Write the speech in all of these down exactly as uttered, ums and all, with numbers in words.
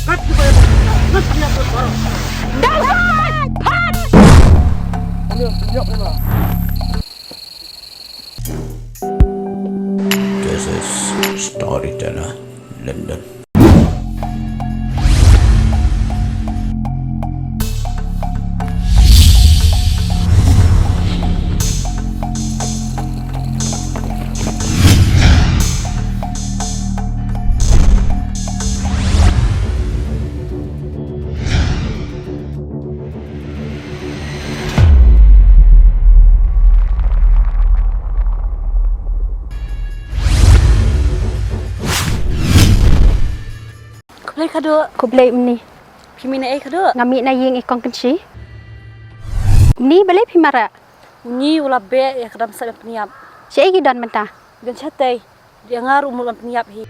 Kat ki ba ïa, kat ki ïa, kat baroh. Dai, kat! This is Storyteller London. Khublei khadduh. Khublei Mni. Phi mih na ei khadduh? Nga mih na ïing i Kong Kynshi. Mni, balei phi mareh? Mni, u la beh ïa ka dam sait ban pynïap. Shaei ki don mynta? Don shatei. Ïa nga ruh mut ban pynïap hi.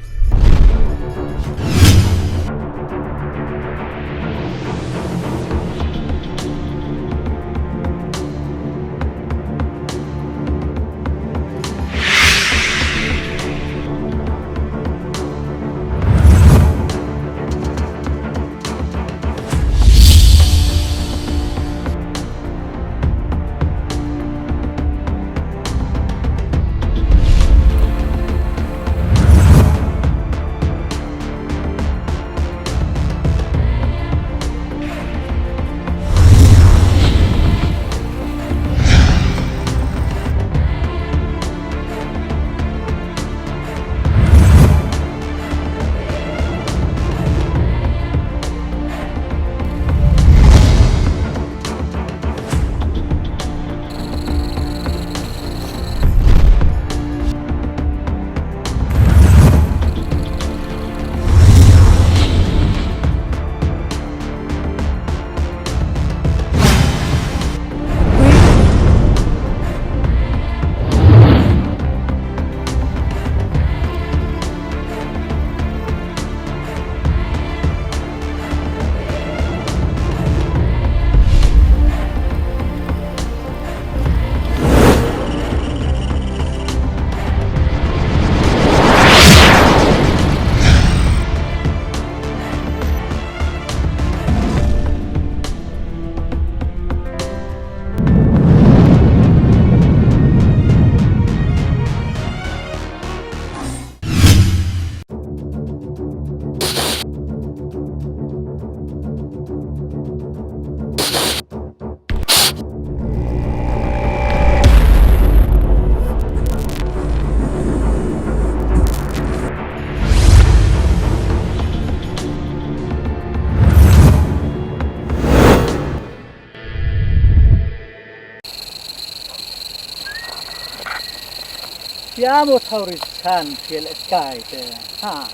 Ïa mo thaw ri chan phi leh kai te. Ha.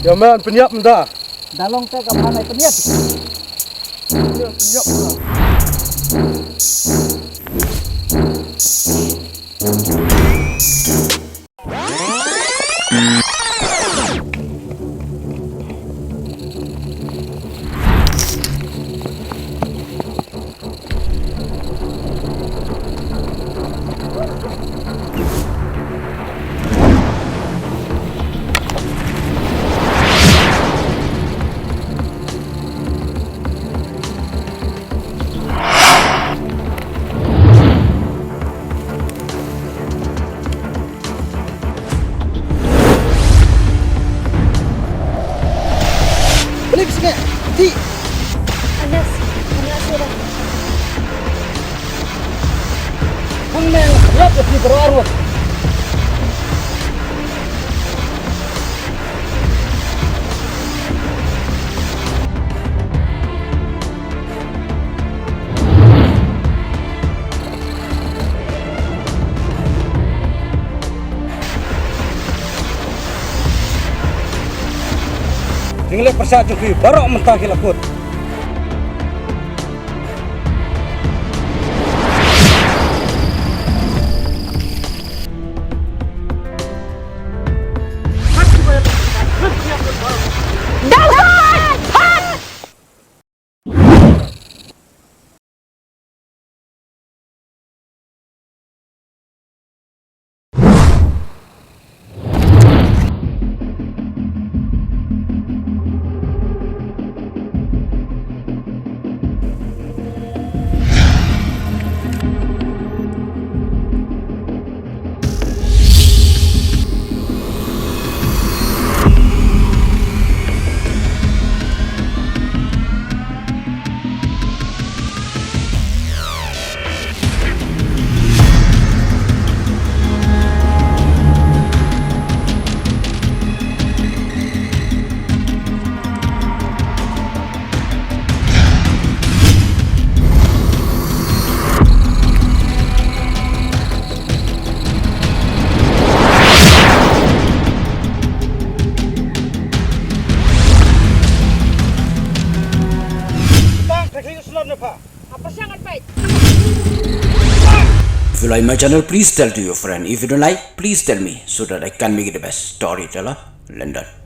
Ïa men pynïap mynta. Da long te ka phan ai pynïap. Pynïap mynta. Balik sini. Ti. Anas, anas sudah. Hang men, lap ya si berarut. Jingleh pyrshah jong phi baroh mynta ki la kut. If you like my channel, please tell to your friend. If you don't like, please tell me so that I can make it the best storyteller. London.